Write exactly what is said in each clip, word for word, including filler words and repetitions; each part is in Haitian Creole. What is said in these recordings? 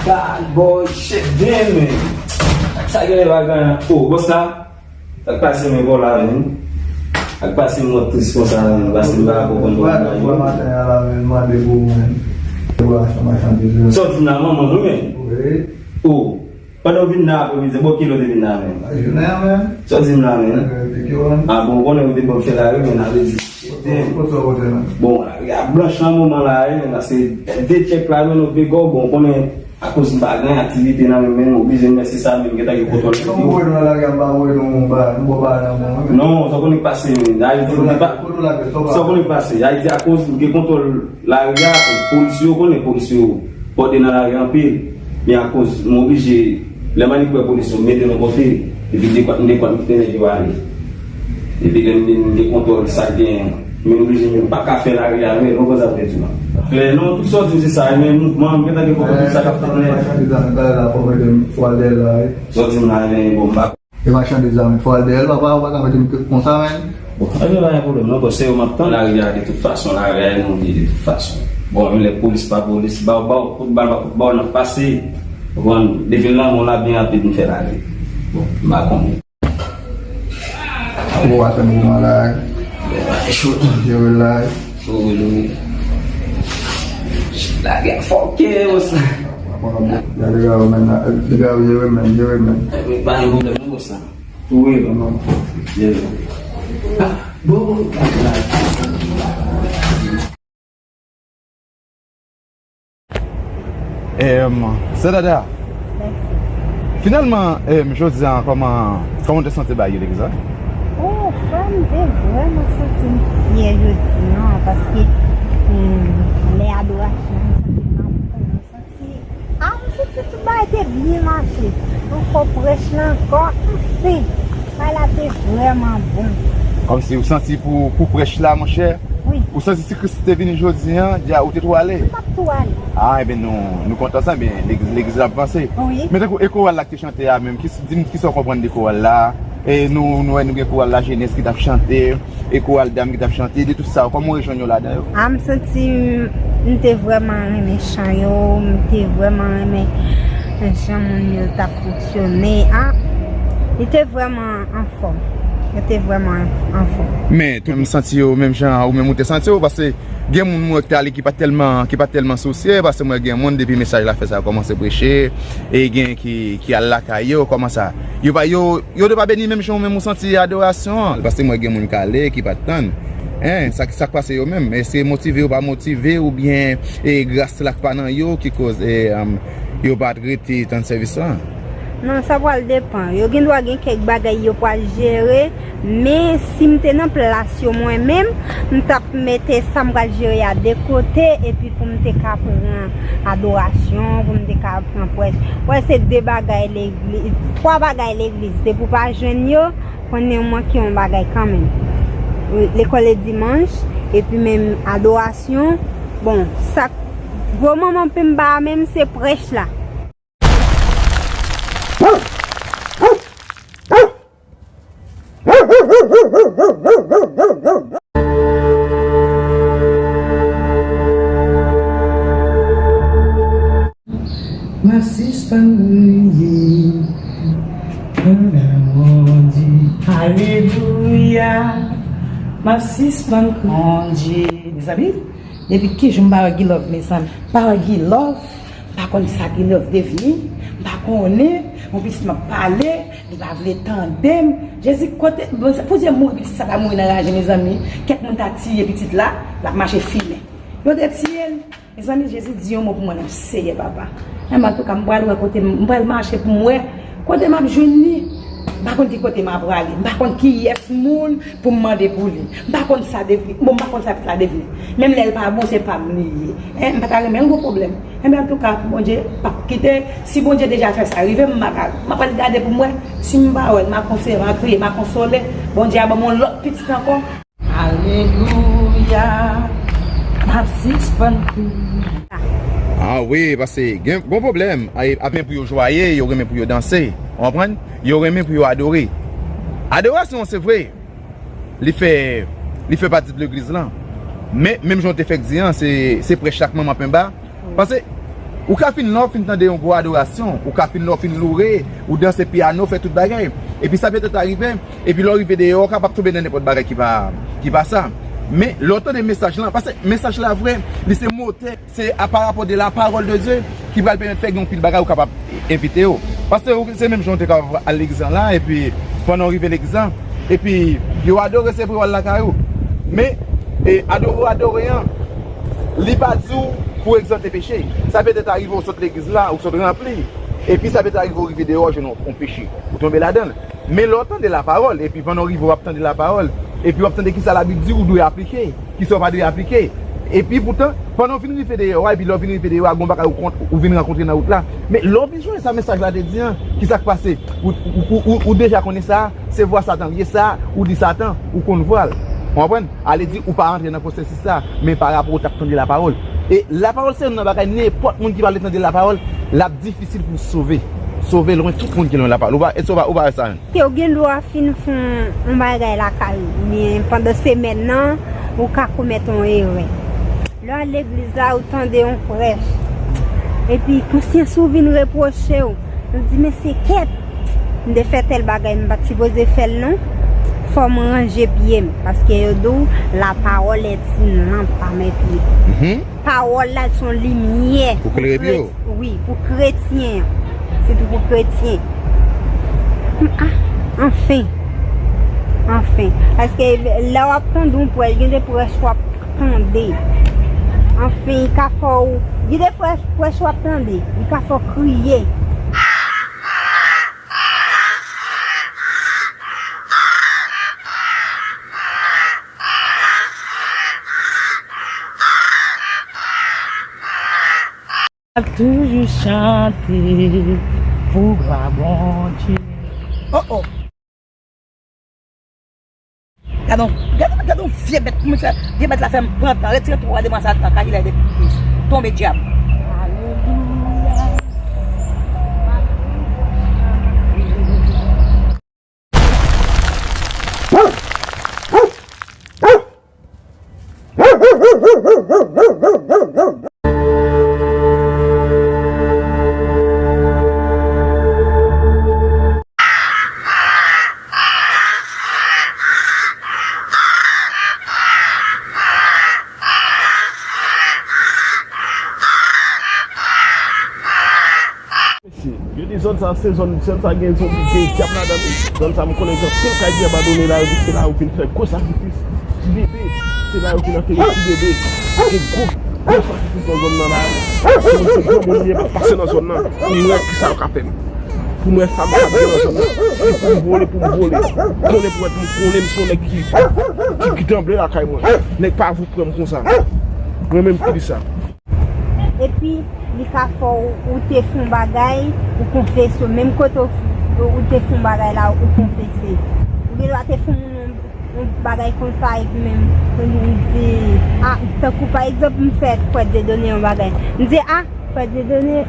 Bad boy, shit, damn, man. Sa gen lè bagay an. Oh, bòs la. Sa k pase, men, bò la, men? Sa k pase, mwen tris konsa, men? Pase m pa konprann bò la, men. Maten a la, men, mande pou ou, men. Dekorasyon machandiz yo. Sa w di m la, manman nou, men? Wi. Oh. Pandan w vin la apremidi, bò kilè w te vin la menm? Jounen an menm. Sa w di m la menm? Ah bon, ou konnen ou te ban m fè lari, men n a vle di. Bon, lari a blanch nan moman la, wi, men paske de tchèk la, men nou pegò, bon, ou konnen akoz m pa gen aktivite nan men m, men m oblije m lese sa, men m gentan gen kontwòl sou yo. Non, sa w konnen k pase, men Ayiti, m te pa, sa w konnen k pase, Ayiti akoz m gen kontwòl lari a, akoz polis yo, konnen polis yo pòte nan lari anpil, men akoz m oblije, lè m annik wè polis yo mete nou kote, epi dekwat m dekwat m kite nèg yo ale. Epi lè m vin gen kontwòl sa k genyen, men m oblije, men m pa ka fè lari a vre, nou konn sa m te di w la. Klè non, tout sa w di m se sa, men mouvman, m gentan gen kontwòl tout sa k ap fèt nèt. Sa w di m la, men bon, m pa E machandiz la, men fò al dèyè l, papa, ou pa ka mete m konsa, men. Bon, ebyen, pa gen pwoblèm, non, bòs, se yo m ap tann. Lari a, de tout fason, lari a, e nou ye, de tout fason. Bon, men lè polis pa polis, ba w, ba w, kout bal pa kout bal, n ap pase. Ou konprann, depi l nan men w la, byen rapid, m fè lari. Bon, m pa konnen. Ou pa tann moman la, e? Yo la. Wi, wi. Lari a fòkè, bòs. Ya, degaje w, men, degaje w, jere, men, jere, men. Ebyen, pa gen pwoblèm, non, bòs la. Wi, manman. Jere. Ah, bon, bon. Em, se Dada. Mèsi. Finalman, em, jodi a, kòman, kòman w te santi w bay legliz la? Oh, frè m, m te vrèman santi m fyè jodi a, paske, em, lè adorasyon, m santi m nan pwen, m santi, ah, m santi tout bagay te byen mache. Ankò prèch la ankò, anfen, bagay la te vrèman bon. Kòmsi w santi pou, pou prèch la, monchè? Wi. Ou santi si Kris te vini jodi a, dja ou te tou ale? M t ap tou ale. Ah, ebyen, nou, nou kontan sa, men legliz, legliz la ap vanse. Wi. Men tankou e koral la k te chante a menm, ki, di m kisa w konprann de koral la? E nou, nou wè nou gen koral lajenès ki t ap chante, e koral dam ki t ap chante, de tout sa, kòman w rejwenn yo ladan yo? Ah, m santi m, m te vrèman renmen chan yo, m te vrèman renmen jan moun yo t ap fonksyone. Ah, li te vrèman anfòm. Yo te vrèman anfòm. Men, tou m santi yo menm jan ou menm ou te santi yo, paske gen moun mwen ki t ale ki pa t tèlman, ki pa t tèlman sousye, paske mwen gen moun depi mesaj la fè sa yo kòmanse preche, e gen ki, ki al lakay yo, kòman sa. Yo pa, yo, yo te pa beni menm jan ou menm ou santi adorasyon an, paske mwen gen moun k ale ki pa t tann. Hein, sa, sa k pase yo menm? Èske motive yo pa motive oubyen e gras la k pa nan yo ki koz e, um, yo pa t rete tann sèvis la? Non, sa pral depan. Yo gen dwa gen kèk bagay yo pral jere, men si m te nan plas yo mwen menm, m t ap mete sa m pral jere a de kote, epi pou m te ka pran adorasyon, pou m te ka pran prèch. Wè, se de bagay legliz, twa bagay legliz. Depi w pa jwenn yo, konnen w manke yon bagay kanmenm. Lekòl le dimanch, epi menm adorasyon. Bon, sa k gwo manman penba a menm se prèch la. M ap sispann kriye pandan Bondye. Alelouya. M ap sispann kriye. Bondye. Mezanmi, depi ki jou m pa wè Guy Love, mezanmi? M pa wè Guy Love. M pa konn sa Guy Love devni. M pa konnen. Yon pitit m ap pale, li pa vle tande m. Jezi, kote, bon, se pou Dye mouri, pitit sa ta mouri nan raje, mezanmi. Kèk moun ta tiye pitit la, l ap mache fimen. Yo te tiye l. Mezanmi, Jezi di yon mo pou mwen, non, Seyè Papa. Enben, antouka, m pral wè kote m, m pral mache pou m wè kote m ap jwenn li. M pa konn ki kote m ap prale. M pa konn kiyès moun pou m mande pou li. M pa konn sa devni. Bon, m pa konn sa pitit la devni. Menm lè l pa bon, se pa m li ye. Hein, m pa ta renmen l, gwo pwoblèm. Enben, antouka, Bondye p ap kite. Si Bondye deja fè sa rive m, m pa ka, m ap al gade pou m wè. Si m pa wè l, m a konsole, m a kriye, m a konsole. Bondye a ban m yon lòt pitit ankò. Alelouya. M ap sispann kriye. Ah wi, paske gen gon pwoblèm. Ay, ap men pou yo jwaye, yo renmen pou yo danse. Ou konprann? Yo renmen pou yo adore. Adorasyon, se vre. Li fè, li fè pati de legliz lan. Men, menm jan w te fèk di an, se, se prèch la k manman penba. Paske, Ou ka fin lè w fin tande yon gwo adorasyon, ou ka fin lè w fin loure, ou danse pyano, fè tout bagay. Epi sa petèt arive, epi lè w rive deyò, w kapab tonbe nan nenpòt bagay ki pa, ki pa sa. Men, lè w tande mesaj lan, paske mesaj la vre, li se motè, se a parapò de la parole de Dieu ki pral pèmèt fè gen yon pil bagay ou kapab evite yo. Paske ou, se menm jan w te kapab al legliz lan la, epi pandan w rive legliz lan, epi yo adore, se vre, w al lakay ou. Men, e, adore w adore an, li pa di w pou egzante peche. Sa petèt arive w sot legliz la, ou sot ranpli. Epi sa petèt arive w rive deyò, jwenn yon, yon peche. Ou tonbe ladan l. Men lè w tande lapawòl, epi pandan w rive w ap tande lapawòl, epi w ap tande kisa Labib di, ou dwe aplike, kisa w pa dwe aplike. Epi poutan, pandan w vin rive deyò a, epi lè w vin rive deyò a, gon bagay ou kont, ou vin rankontre nan wout la. Men lè w vin jwenn sa mesaj la te di an, kisa k pase? Ou, ou, ou, ou, ou deja konnen sa, se vwa Satan l ye sa, ou di Satan, ou konn vwa l. Ou konprann? Ale di ou pa rantre nan pwosesis sa, men pa rapò ou t ap tande lapawòl. E lapawòl se youn nan bagay nenpòt moun ki pa vle tande lapawòl, l ap difisil pou sove. Sove lwen tout moun ki lwen lapawòl. Ou pa, èske ou pa, ou pa wè sa menm? Ke w gen dwa fin fè yon, yon bagay lakay ou, oubyen pandan semèn nan, ou ka komèt yon erè. Lè w al legliz la, ou tande yon prèch. Epi konsyans ou vin repwoche w. Ou di, "Men se kèt, m te fè tèl bagay, m pa t sipoze fè l non. Fò m ranje pye m." Paske yo di w, la parole est une lampe à mes pieds. Mhm. Pawòl la se yon limyè pou klere pye w. Wi, pou kretyen an. Sitou pou kretyen. Ah, anfen. Anfen. Paske lè w ap tande yon prèch, gen de prèch w ap tande. Anfen, li ka fè w, gen de prèch, prèch w ap tande, li ka fè w kriye. Ap toujou chante pou glwa Bondye. Oh, oh. Gade yon, gade, gade yon vye bèt, kòman sa, vye bèt la fè m pran tan, retire twa de mwa sa, tan, kajilè de plis. Tonbe dyab. Alelouya. Mesye, yo di zòn sa, se zòn, zòn sa gen zonbi, gen dyab ladan l. Zòn sa, m konnen gen anpil kay ki abandone la, yo di se la yo vin fè gwo sakrifis ti bebe. Se la yo vin antere ti bebe. Gen gwo, gwo sakrifis nan zòn nan la. Se mesye granmoun ye, pa pase nan zòn nan. Pou m wè kisa yo ka fè m. Pou m wè sa m ka fè nan zòn nan. Si pou m vole, pou m vole. Konnen pou wè pou m konnen m se yon nèg ki, ki, ki tranble lakay mwen. Nèg pa vout pran m konsa. Mwen menm ki di sa. Epi, li ka fè w, ou te fè yon bagay, ou konfese, menm kote w, ou te fè yon bagay la, ou konfese. Ou gen dwa te fè yon moun yon, yon bagay konsa, epi menm, ou di, a, tankou pa egzanp, m fè Frè Dieudonné yon bagay. M di, a, Frè Dieudonné,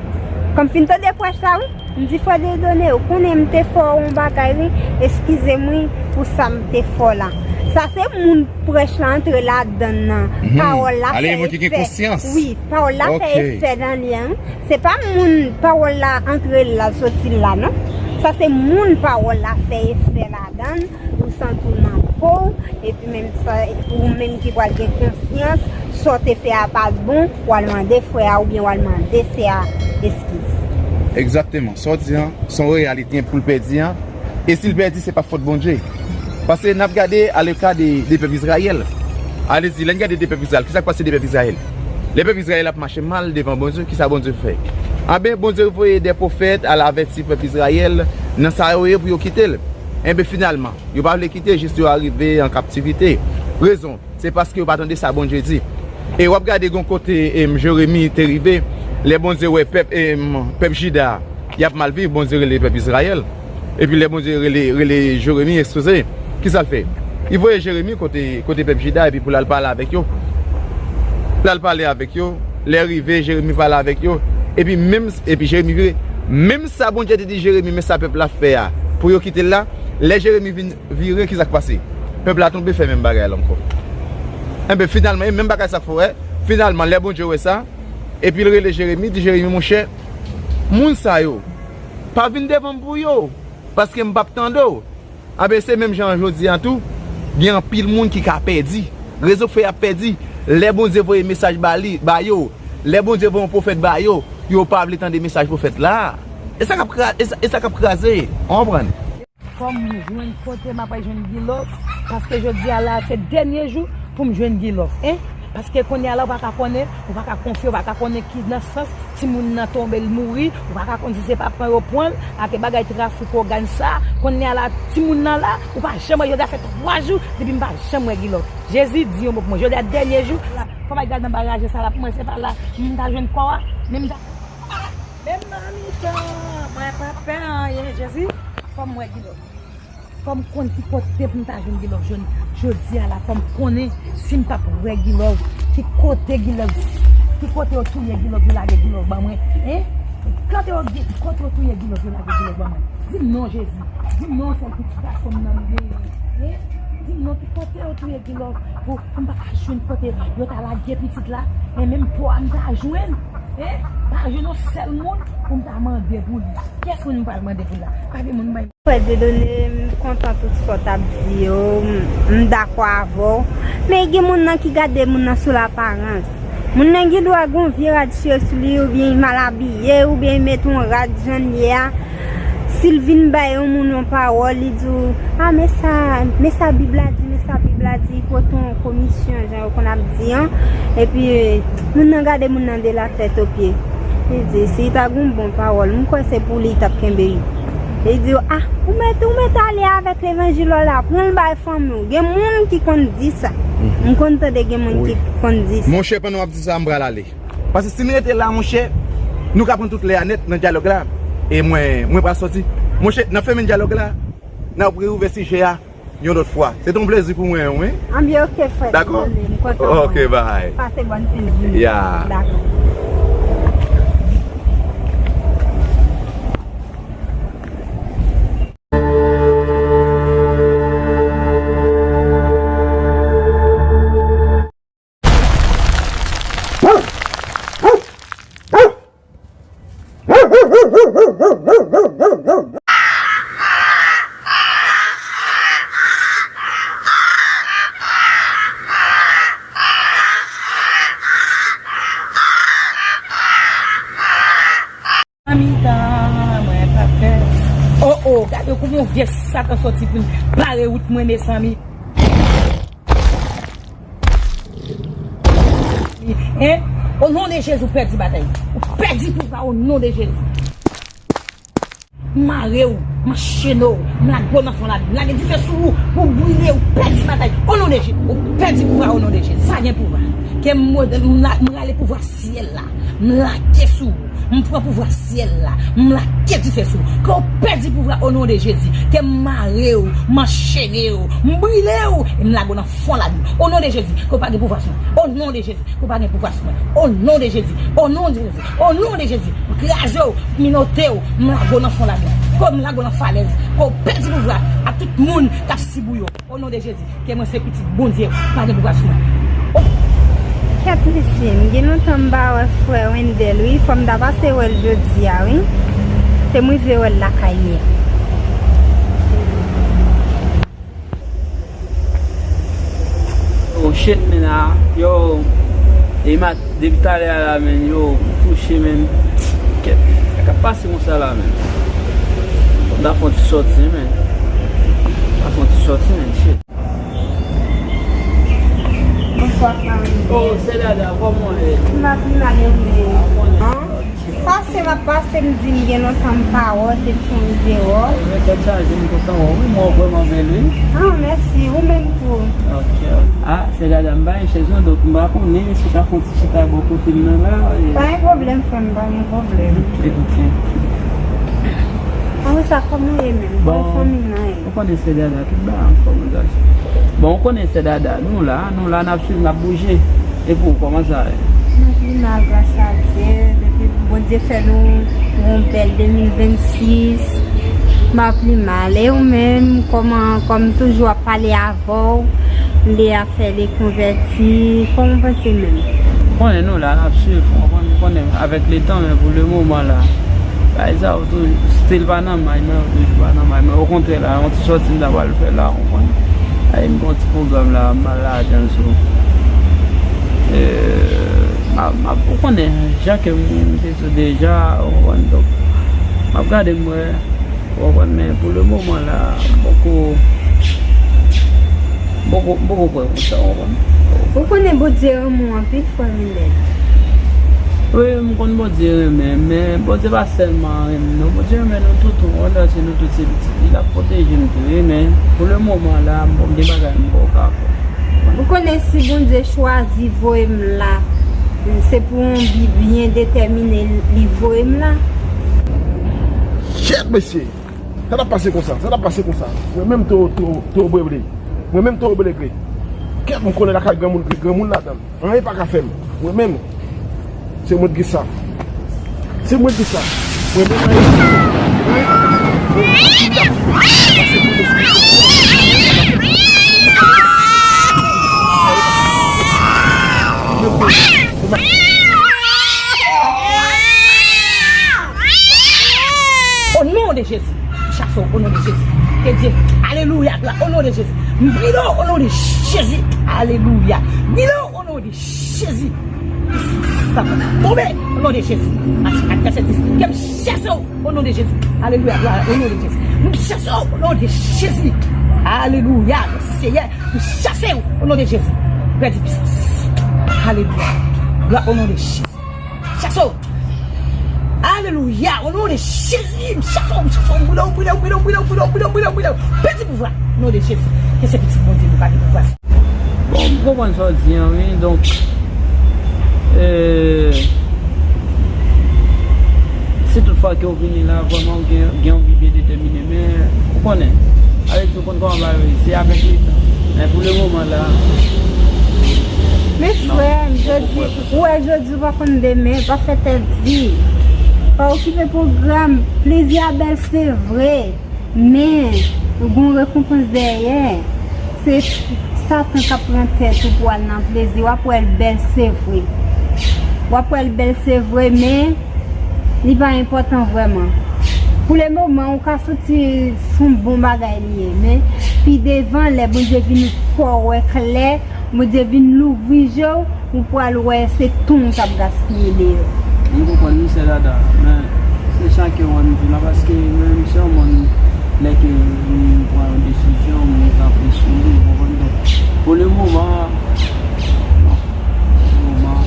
kòm fin tande prèch la, wi. M di, "Frè Dieudonné, ou konnen m te fè w yon bagay, wi. Eskize m, wi, pou sa m te fè w la." Sa se moun prèch la antre ladan l nan. Mhm. Pawòl la fè efè. Wi, pawòl la fè efè nan li an. Se pa moun pawòl la antre l la, soti l la, non. Sa se moun pawòl la fè efè ladan l. Ou santi w nan po w, epi menm sa, ou menm ki pral gen konsyans, sa w te fè a pa t bon, w al mande frè a oubyen w al mande sè a eskiz. Egzakteman. Sa w di an, se yon reyalite pou l pèdi an. E si l pèdi, se pa fòt Bondye. Paske n ap gade a le ka de, de pèp Izrayèl. Alezi, lè n gade de pèp Izrayèl, kisa k pase de pèp Izrayèl? Lè pèp Izrayèl ap mache mal devan Bondye, kisa Bondye fè? Anben, Bondye voye de pwofèt al avèti pèp Izrayèl nan sa yo ye pou yo kite l. Enben, finalman, yo pa vle kite, jis yo arive an kaptivite. Rezon, se paske yo pa tande sa Bondye di. E w ap gade gon kote, em, Jeremi te rive, lè Bondye wè pèp, em, pèp Jida, y ap mal viv, Bondye rele pèp Izrayèl. Epi lè Bondye rele, rele Jeremi, eskize, kisa l fè? Li voye Jeremi kote, kote pèp Jida, epi pou l al pale avèk yo. L al pale avèk yo. Lè rive, Jeremi pale avèk yo. Epi menm, epi Jeremi vire. Menm sa Bondye te di Jeremi, men sa pèp la fè a, pou yo kite l la, lè Jeremi vin vire, kisa k pase? Pèp la tonbe fè menm bagay la ankò. Enben, finalman, e menm bagay sa k fè, wè. Finalman, lè Bondye wè sa, Epi l rele Jeremi, di Jeremi, monchè, moun sa yo, pa vin devan m pou yo, paske m p ap tande w. Anben, se menm jan an jodi a tou, gen anpil moun ki ka pèdi. Rezon k fè y ap pèdi, lè Bondye voye mesaj ba li, ba yo, lè Bondye voye yon pwofèt ba yo, yo pa vle tande mesaj pwofèt la. E sa k ap kra-, e sa, e sa k ap kraze, w konprann? Fò m jwenn kote m ap al jwenn Gilòf, paske jodi a la, se dènye jou pou m jwenn Gilòf, en. Paske kounye a la, ou pa ka konnen, ou pa ka konfye, ou pa ka konnen ki nan sans timoun nan tonbe, l mouri, ou pa ka konn si se pa pran yo pran l, ak bagay trafik ògàn sa. Kounye a la, timoun nan la, ou pa janm wè, jodi a fè twa jou, depi m pa janm wè Gilòf. Jezi, di yon mo pou mwen. Jodi a, dènye jou, fò m al gade nan baraje sa la pou mwen, se pa la m ta jwenn kò a, men m ta Men nan mitan, mwen pa pè anyen, Jezi. Fò m wè Gilòf. Fò m konn ki kote pou m ta jwenn Gilòf jodi a la. Fò m konnen si m p ap wè Gilòf, ki kote Gilòf, ki kote yo touye Gilòf, yo lage Gilòf ban mwen. En? Kote yo, kote yo touye Gilòf, yo lage Gilòf ban mwen. Di m non, Jezi. Di m non, sèl pitit gason m nan m genyen. En? Di m non, ki kote yo touye Gilòf pou, pou m pa ka jwenn kote yo ta lage pitit la. Men menm po a m ta jwenn. En? Pa jwenn yon sèl moun pou m ta mande pou li. Kiyès moun m pral mande pou l la? Pa gen moun mwen. Frè Dieudonné, m kontan tout sa w t ap di yo. M, m dakò avè w. Men gen moun nan ki gade moun nan sou laparans. Moun nan gen dwa gen yon vye rad chire sou li, oubyen li mal abiye, oubyen li met yon rad jan l ye a. Si l vin bay yon moun yon pawòl, li di w, a, men sa, men sa Bib la di, men sa Bib la di, li pote yon komisyon, jan yo konn ap di an. Epi, moun nan gade moun nan de la tèt o pye. Li di, si li ta gen yon bon pawòl, m kwè se pou li li t ap kenbe li. Li di, a, ou mèt, ou mèt ale avèk levanjil w la, pran l bay fanmi w. Gen moun ki konn di sa. M konn tande gen moun ki konn di sa. Monchè, pandan w ap di sa, m pral ale. Paske si n rete la, monchè, nou ka pran tout lè a nèt nan dyalòg la. E mwen, mwen pral sòti. Monchè, n ap fèmen dyalòg la. N ap reouvè sijè a yon lòt fwa. Se te yon plezi pou mwen, wi. Anben, ok, frè. Dakò? Dezole, m kontan. Ok, bye. Pase bòn fin jounen. Ya. Dakò. Nan mitan, mwen pa pè. O, o, gade kouman yon vye satan sòti pou l bare wout mwen, mezanmi. En? O non de Jezi, ou pèdi batay. Ou pèdi pouvwa o non de Jezi. M mare w, m anchene w, m lage w nan fon lavi, m lage dife sou ou pou w brile, ou pèdi batay. O non de Jezi, ou pèdi pouvwa o non de Jezi. Pa gen pouvwa. Ke m, m, m rale pouvwa syèl la. M lage sou ou. M pran pouvwa syèl la. M lage dife sou ou. Ke w pèdi pouvwa o non de Jezi. Ke m mare w, m anchene w, m brile w, e m lage w nan fon labi. O non de Jezi, ke w pa gen pouvwa sou mwen. O non de Jezi, ke w pa gen pouvwa sou mwen. O non de Jezi, o non de Jezi, o non de Jezi, m kraze w, m minote w, m lage w nan fon labi. Ke m lage w nan falèz. Ke w pèdi pouvwa a tout moun k ap sibou yo. O non de Jezi. Ke mwen se pitit Bondye, pa gen pouvwa sou mwen. O! Kèt mesye, m gen lontan m pa wè frè Wendel wi, fò m ta pase wè l jodi a wi. Te m rive wè l lakay li a. Oh shit, men a, yo, e mat, depi talè a la, men, yo, m touche, men, kèt, sa k ap pase konsa la, men. Fò m ta fè yon ti sòti, men. Ta fè yon ti sòti, men, shit. Bonswa, fanmi. Oh, se Dada, kòman w ye? M ap mal e ou menm? An? Pase m ap pase, m di m gen lontan m pa wè w, te fon vye wè w. Mwen tèt chaje, m kontan wè w, wi, mwen w vrèman bèl, wi. Ah, mèsi, ou menm tou. Ok. Ah, se Dada, m pa gen chèz non, donk m pa konnen si w ka fè yon ti chita bò kote m nan la, e. Pa gen pwoblèm, frè m, pa gen pwoblèm. Ebyen. Apre sa, kòman w ye menm? Bon. Kòman fanmi nan ye? Ou konnen se Dada, tout bagay anfòm, gason. Bon, ou konnen se Dada, nou la, nou la, n ap swiv, n ap bouje. E pou ou, kòman sa ye? M ap pi mal, gras a Dye, depi Bondye fè nou yon bèl de mil vennsis, m ap pi mal. E ou menm, kòman, kòm toujou ap pale avè w, de afè de konvèti, kòman w panse menm? Konnen nou la, n ap swiv, w konprann, nou konnen avèk letan, men pou le moman la, bagay sa yo tou, still pa nan may mwen, yo toujou pa nan may mwen. Okontrè la, yon ti sòti m ta pral fè la, w konprann. Ay, m gon ti pwogram la, m al ladan l sou. E, m ap, m ap, ou konnen, jan ke m te di w deja, w konprann, donk, m ap gade m wè. Ou konprann, men pou le moman la, m poko, m poko, m poko kwè konsa, ou konprann. Ou konnen Bondye renmen w anpil, frè Wendell. Wi, m konn Bondye renmen, men Bondye pa sèlman renmen nou. Bondye renmen nou tout, ou konprann, se nou tout se pitit li, l ap pwoteje nou tou, wi, men pou le moman la, m poko gen bagay m poko ka fè. Ou konnen si Bondye chwazi voye m la, se pou yon bi byen detèmine li voye m la. Shit, mesye! Sa t ap pase konsa, sa t ap pase konsa. Mwen menm towo, towo, towo bregle. Mwen menm towo bregle. Kèt, m konnen lakay granmoun, granmoun ladan l. Anyen pa ka fè m. Mwen menm, se mwen ki sa. Se mwen ki sa. Mwen menm, anyen pa ka fè m. O non de Jezi, m chase w o non de Jezi. Ke Dye, alelouya, glwa, o non de Jezi. M brile w o non de Jezi, alelouya. Brile w o non de Jezi. Satan, tonbe o non de Jezi. Matye kat vèsè dis. Ke m chase w o non de Jezi, alelouya, glwa, o non de Jezi. M chase w o non de Jezi, alelouya. Mèsi Seyè, m chase w o non de Jezi. Pèdi pisans, alelouya, glwa, o non de Jezi. Chase w. Alelouya. O non de Jezi, m chase w, m chase w, m boule w, boule w, boule w. Pèdi pouvwa. O non de Jezi. Ke se pitit Bondye nou pa gen pouvwa. Bon, m konprann sa w di an, wi. Donk, euh, si tout fwa ke w vini la, vrèman, w gen, gen yon bi byen detèmine, men, ou konnen, avèk nou konn kòman bagay yo ye, se avèk letan. Men pou le moman la, men non, frè m, jodi, ou wè jodi ou pa konn demen, pa fè tèt di. Pa okipe pwogram, plezi a bèl se vre, men gon rekonpans dèyè. Se Satan k ap pran tèt ou pou al nan plezi, w ap wè l bèl se vre. W ap wè l bèl se vre, men li pa enpòtan vrèman. Pou le moman, ou ka santi se yon bon bagay li ye, men pi devan, lè Bondye vin fè w wè klè, Bondye vin louvri je w, ou pral wè se tan w t ap gaspiye deyò. M konprann wi, sè Dada, men se sa ke w ann di la, paske mwen menm se yon moun, lè ke m pran yon desizyon, m kanpe sou li, ou konprann? Donk, pou le moman, non. Pou le moman,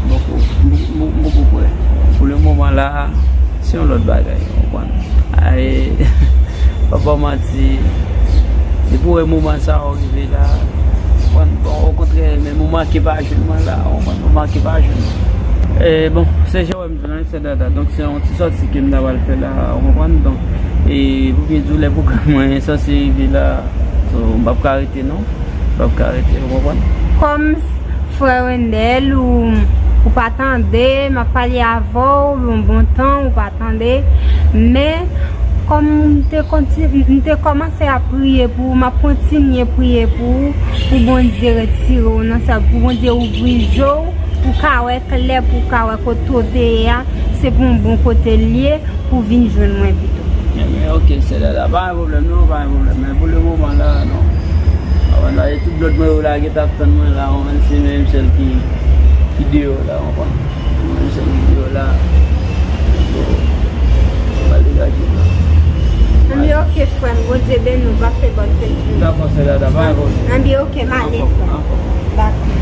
m poko, m, m, m poko kwè. Pou le moman la, se yon lòt bagay, ou konprann? Ay, pa ba w manti, depi w wè moman sa a w rive la, ou konprann? Bon, okontrè, men moman ki pa jwenn mwen la, ou konprann? Moman ki pa jwenn mwen. E, bon, se jan w wè m di w la, sè Dada. Donk, se yon ti sòti ke m ta pral fè la, ou konprann? Donk, e, pou byen di w, lè pwogram mwen sanse rive la, so, m p ap ka rete, non. M p ap ka rete, ou konprann? Kòm frè Wendell, ou, ou pa tande, m ap pale avè w yon bon tan, ou pa tande. Men, kòm m te konti-, m te kòmanse ap priye pou ou, m ap kontinye priye pou ou, pou Bondye retire w nan sa, pou Bondye ouvri je w, pou w ka wè klè, pou w ka wè kote w te ye a, se pou yon bon kote l ye, pou w vin jwenn mwen pito. Ebyen, ok, sè Dada, pa gen pwoblèm, non, pa gen pwoblèm. Men pou le moman la, non. Avan la, e tout lòt mwen yo la, ki t ap tann mwen la, ou konprann, se menm sèl ki, ki deyò la, ou konprann. Menm sèl ki deyò la. Bon, ou pral degaje m la. Anben, ok, frè m, Bondye beni w, pase bòn fèt. Dakò, sè Dada, pa gen pwoblèm. Anben, ok, m ale, frè m. Dakò.